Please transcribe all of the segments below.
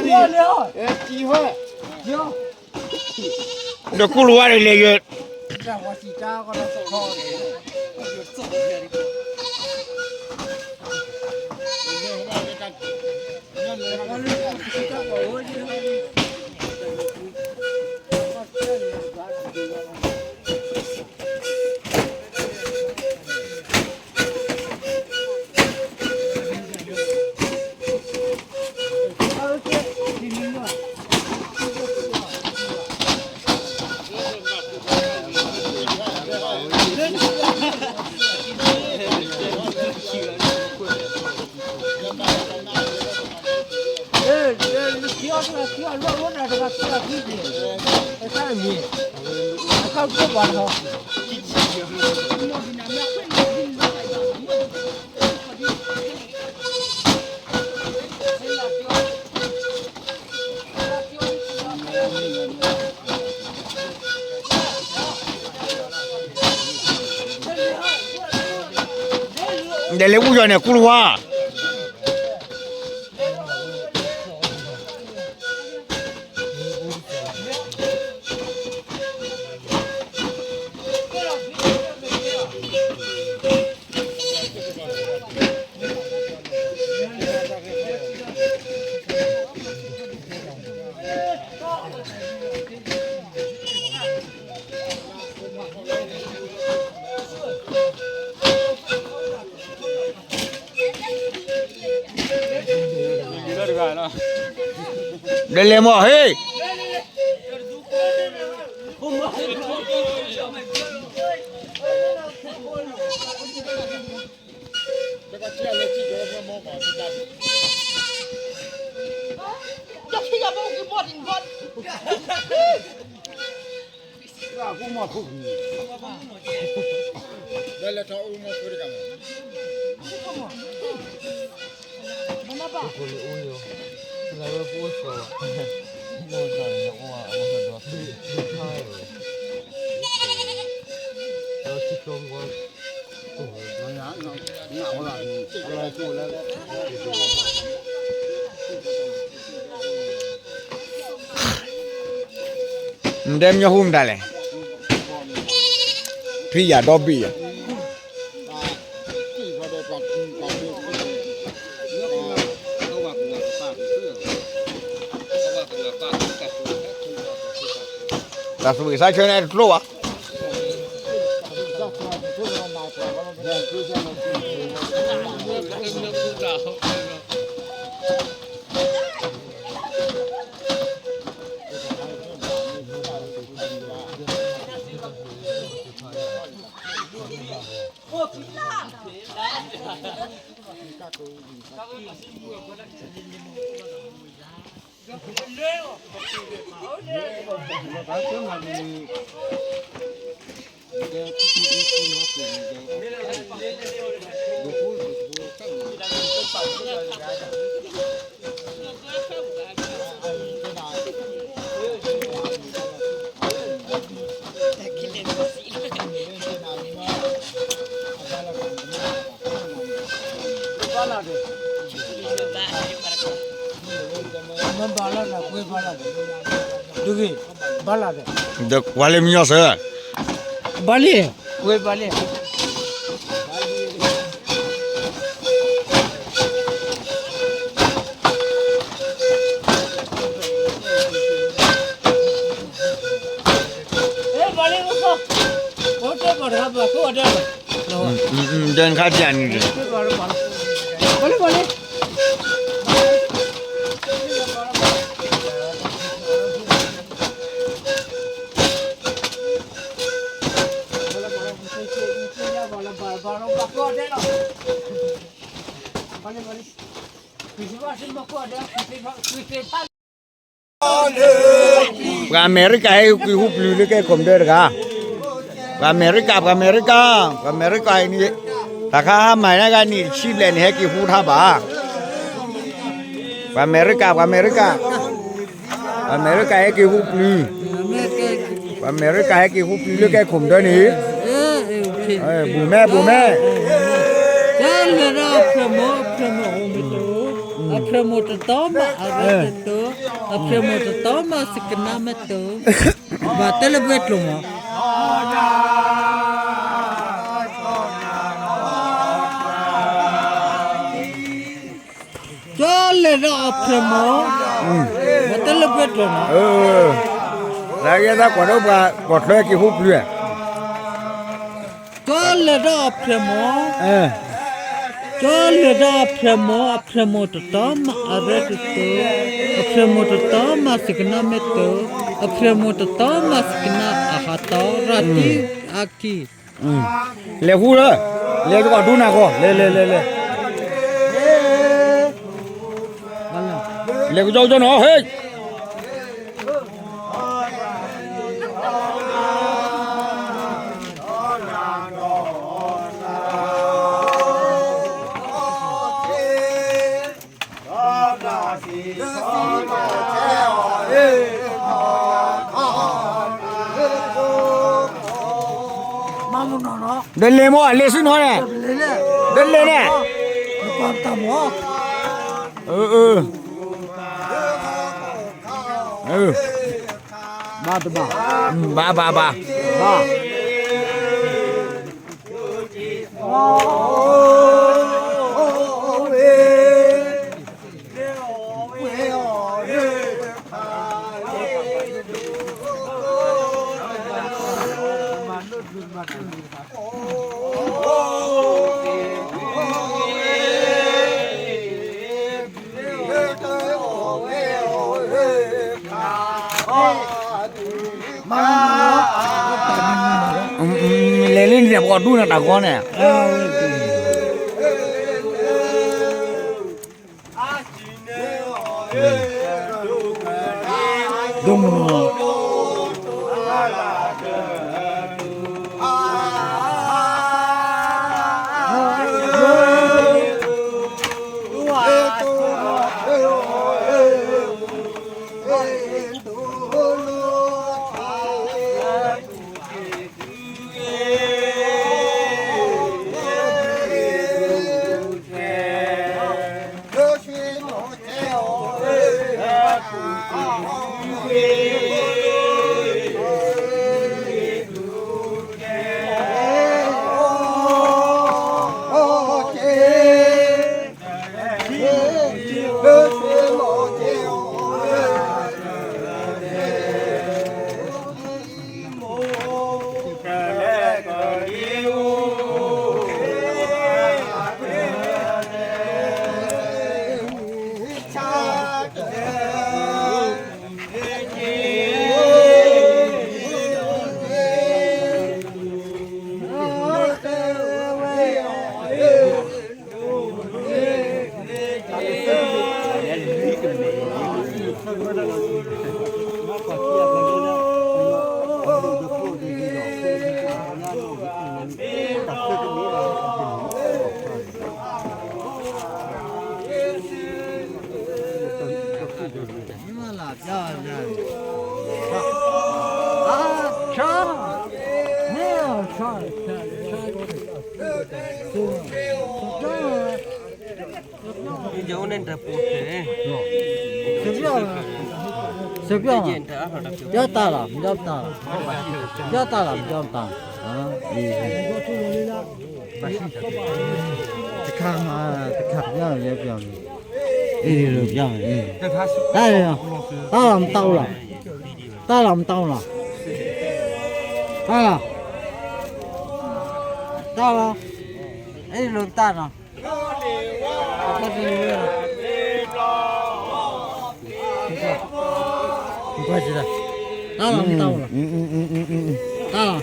ဒီးကူၣ်လီၤဝါန့ၣ်လဲၤယဲၢ် ဒီးလၢအူယီၤန့ၣ် ကူၣ်လီၤဝါ ဒီးလဲၤမီၢ်ဟ့ၣ် နတဲမညီဟူမတၤလဲၣ်, ဖံယၤဒီဘ့ၣ်ယၤ, တၢ်သဘံၣ်သးဆၢန့ၣ်တကျိဘၣ်. ဒီးကွၢ်လၢမညီစၢၤ, ဘၣ်လံ, ဝဲဘၣ်လံ. ပှၤအမဲရကၤဟဲက့ၤဟူပျုၤလၢကဲခိၣ်ဒၢတဂၤ, ပှၤအမဲရကၤ ပှၤအမဲရကၤ, ပှၤအမဲရကၤအံၤန့ၣ်, တၢ်ခါဟါမၢ်န့ၣ်ဂၤန့ၣ် တဆံဘျဲၣ်န့ၣ် ဟဲက့ၤဟူထါဘၣ်, ပှၤအမဲရကၤ ပှၤအမဲရကၤ, ပှၤအမဲရကၤဟဲက့ၤဟူပျုၤ, ပှၤအမဲရကၤဟဲက့ၤဟူပျုၤလၢကဲခိၣ်ဒၢန့ၣ်, ဘူးမဲ ဘူးမဲ, တၢ်လၢဒၣ်ဖျၢၣ်မီၢ်ဖျၢၣ်မီၢ်အိၣ်မ့ၢ်တအိၣ် ဖျဲၣ်မိၢ်တတီမးအရၢတတိ, အဖျဲၣ်မိၢ်တတီမးစကနၣ်မ့ၢ်တိ, ဘၣ်တဲလၢပှဲၤကျိာ်မး. ကၠီလဲၤဒီးအဖျဲၣ်မိၢ်, ဘၣ်တဲလၢပှဲၤကျိာ်မး. သးဂ့ၤသးကွၢ်ဒီးပှၤ ကွၢ်ထွဲက့ၤဟူပျုၤ ကၠီလဲၤဒီးအဖျဲၣ်မိၢ်, ကၠီလဲၤဒီးအဖျဲၣ်မိၢ်, အဖျဲၣ်မိၢ်တတီမးအရၢတတိ, အဖျဲၣ်မိၢ်တတီမးစကနၣ်မ့ၢ်တိ, အဖျဲၣ်မိၢ်တတီမးစကနၣ်အဟးတီ ရၤတံအကံၢ်. လဲၤဃူလၢ, လဲၤတကီၢ်ဒူနၤဃီ, လဲၤ လဲၤ လဲၤ လဲၤ, လဲၤကကၠီကကၠီနီၤ ဟ့ၣ်. ဒီးလဲၤမ့ၢ် လဲၤဆူနီၤန့ၣ်, ဒီးလဲၤန့ၣ်, ဘၣ်တဘၣ်, ဘၣ်ဘၣ်ဘၣ်, ဘၣ်. လဲၤလၢန့ၣ် ပှၤဒူနၤတၢ်ဂီၤန့ၣ်, ဒိၣ်မုၢ်နီၤ. စပျီၢ်, စပျီၢ်, ပျီၢ်တၢ်လီၤ, ပျီၢ်တၢ်လီၤ, ပျီၢ်တၢ်လီၤ, ပျီၢ်တၢ်လီၤ, တခါမး, တခါပျီၢ်, ပျီၢ်, တၢ်လီၤ, တၢ်လီၤ, မတၢ်အိၣ်လီၤ, တၢ်လီၤ, မတၢ်အိၣ်လီၤ, တၢ်လီၤ, တၢ်လီၤ, အဲၣ်လိာ်တၢ်နီၤ. တၢ်လီၤ, မတၢ်အိၣ်လီၤ, တၢ်လီၤ, အံၤစံးဝဲ, အံၤစံးဝဲ, အံၤစံးဝဲ,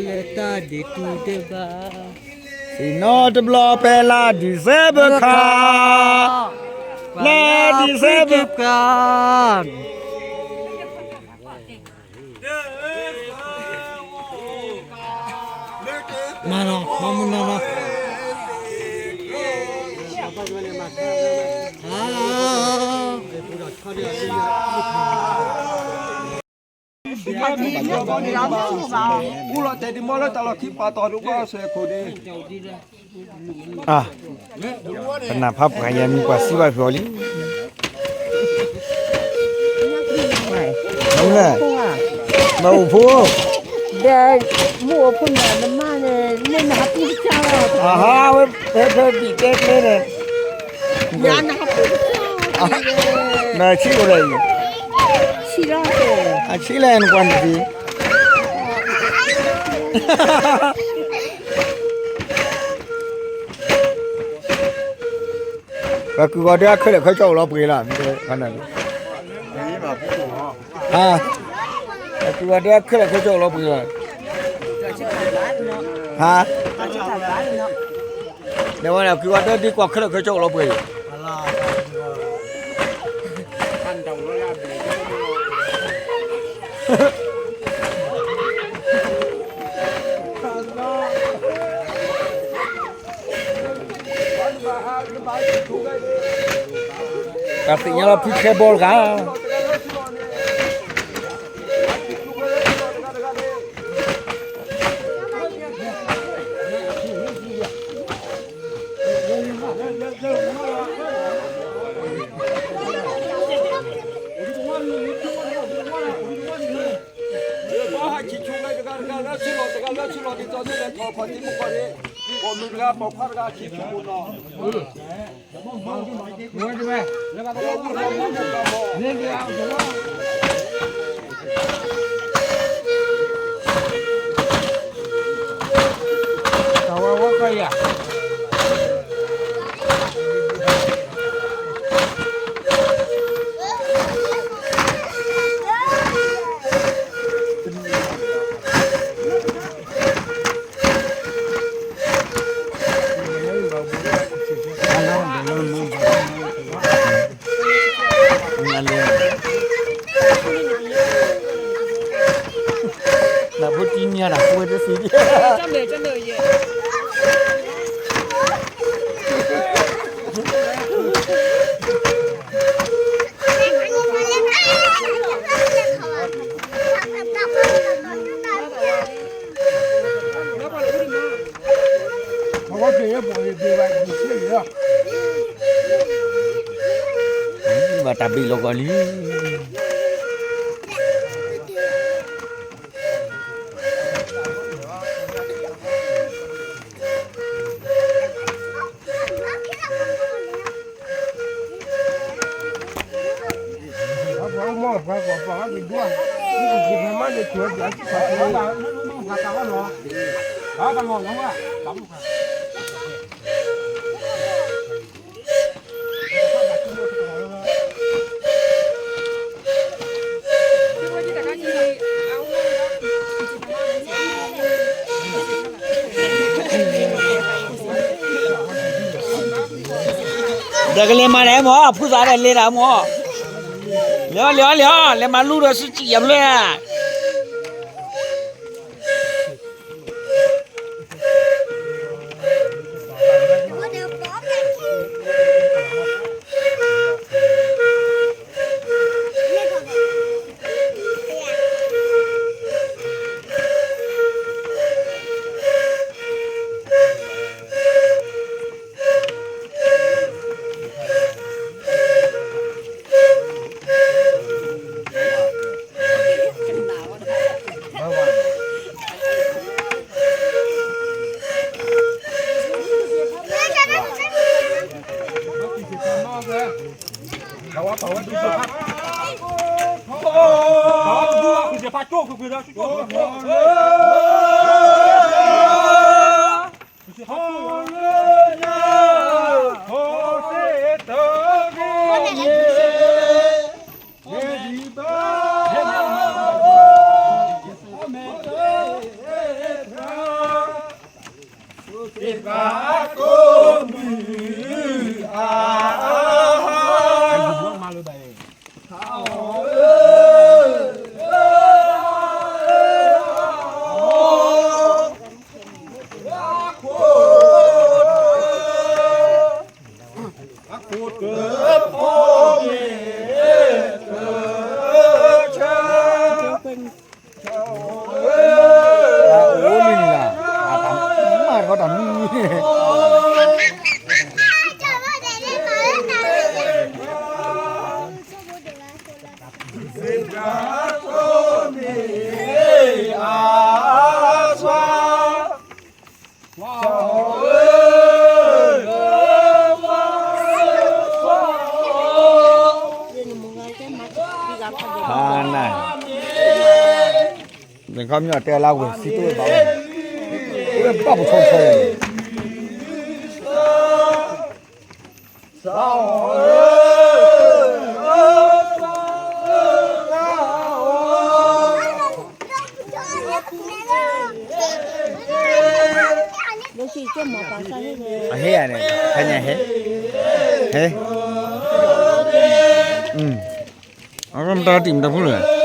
လဲၤတၢ်ဒ်တူၢ်ဒဲးဘၣ်, စံၣ်နီၤတဘျီဖဲလါဒံၣ်စဲဘၢၣ်ခါ, လါဒံၣ်စဲဘၢၣ်ခါ. မၤနီၤ, မၤမုၢ်နီၤနီၤ, ဟါ, ဟါ, အူလီၤတဲာ်ဒံးမီၢ်လၢတၢ်လီၢ်ခံပာ်တီၤဒုးကွၢ်အီၤစဲးခိၣ်ဒံး, ပနၢ်ဖးပှၤယၤမံၤပှၤစံးဘၣ်ဖျိးအီၤလံ. မ့ၢ်အိၣ်ဖိ, ဒီးမ့ၢ်အိၣ်ဖိန့ၣ် နမါန့ၣ် လၢနဟးပူၤကစၢ်လီၤ, အဟါဝဲဖဲဖဲဘံၣ်တဲကျဲန့ၣ်, ယနဟးပူၤကစၢ်, နဆံးအိၣ်ဒီးအံၤ, ဆံးလီၤ, အဆံးလီၤနကွၢ်န့ၣ်, ပှၤကုၢ်ဂီၤဒၢခဲလၢာ်ခဲဆ့အိၣ်လီၤပှ့ၤလီၤ, ဟါ, ပှၤကုၢ်ဂီၤဒၢခဲလၢာ်ခဲဆ့အိၣ်လီၤပှ့ၤလီၤ, ဟါ, နဝဲန့ၣ် ကုၢ်ဂီၤဒၢဒ်ကွၢ်ခဲလၢာ်ခဲဆ့အိၣ်လီၤပှ့ၤလီၤ. တၢ်သ့ၣ်ညါလီၤဖုခဲဘီတဂၤ, ဘီဟးခံဆူၣ်ဝဲတဂၤတဂၤလၢဆူၣ်လီၤတဂၤလၢဆူၣ်လီၤဒ်သိးန့ၣ်လဲၤထီၣ်ခီၣ်ထံးမူကီၢ်န့ၣ်, ပိာ်မုၣ်တဂၤပိာ်ခွါတဂၤခံဆူၣ်မူနီၤ, နဖိတံၢ်ညါတၢ်ပှဲၤတသ့ဒံး, ဘၣ်တၢ်ဘ့ၣ်လီၤကီးလံ. ဒီးကလဲၤမၤဒၣ်မၢ် ဖုသးဒီးလဲၤဒၣ်မၢ်, လဲၤအီၤလဲၤအီၤလဲၤအီၤ လဲၤမၤလူဒီးစုစံၣ်ယၤဖျၢၣ်ဧါ. တၢ်မံၤ ဖါနၤ နခီပညီတဲလၢဝဲၢ်စံးတဝဲဘၣ်ဝဲ, ဝဲဘၣ်ပူၤဆီဆီဝဲန့ၣ် အဟဲယၤန့ၣ် ဖဲညါဟဲ, ဟဲ, အမတၤတံၢ်မတၤဖိလဲၣ်